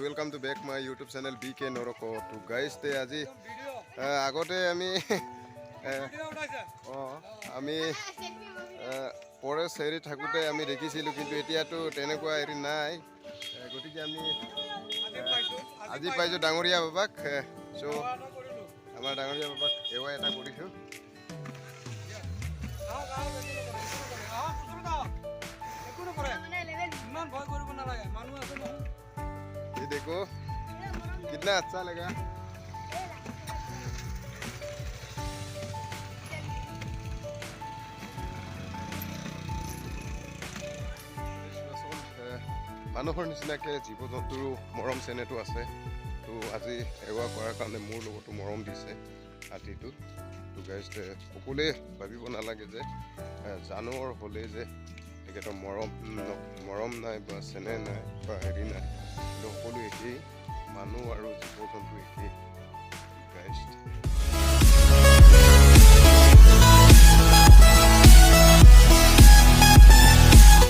Welcome to back my YouTube channel B K নৰক। তো guys, তে আজি আগতে আমি অঁ আমি ফৰেষ্ট হেৰি থাকোঁতে আমি দেখিছিলোঁ, কিন্তু এতিয়াতো তেনেকুৱা হেৰি নাই। গতিকে আমি আজি পাইছোঁ ডাঙৰীয়া বাবাক। চ' আমাৰ ডাঙৰীয়া বাবাক সেৱা এটা কৰিছোঁ। একো নকৰে, ইমান ভয় কৰিব নালাগে, মানুহ আছে নহয়। ये देखो, कितना अच्छा लगा। মানুহৰ নিচিনাকৈ জীৱ জন্তুৰো মৰম চেনেহটো আছে। তো আজি সেৱা কৰাৰ কাৰণে মোৰ লগতো মৰম দিছে হাতীটো। তো গাইজ, সকলোৱে ভাবিব নালাগে যে জানোৱাৰ হ'লে যে তেখেতৰ মৰম নাই বা চেনেহ নাই বা হেৰি নাই। কিন্তু সকলো একেই, মানুহ আৰু জীৱ জন্তু একেই গাইজ।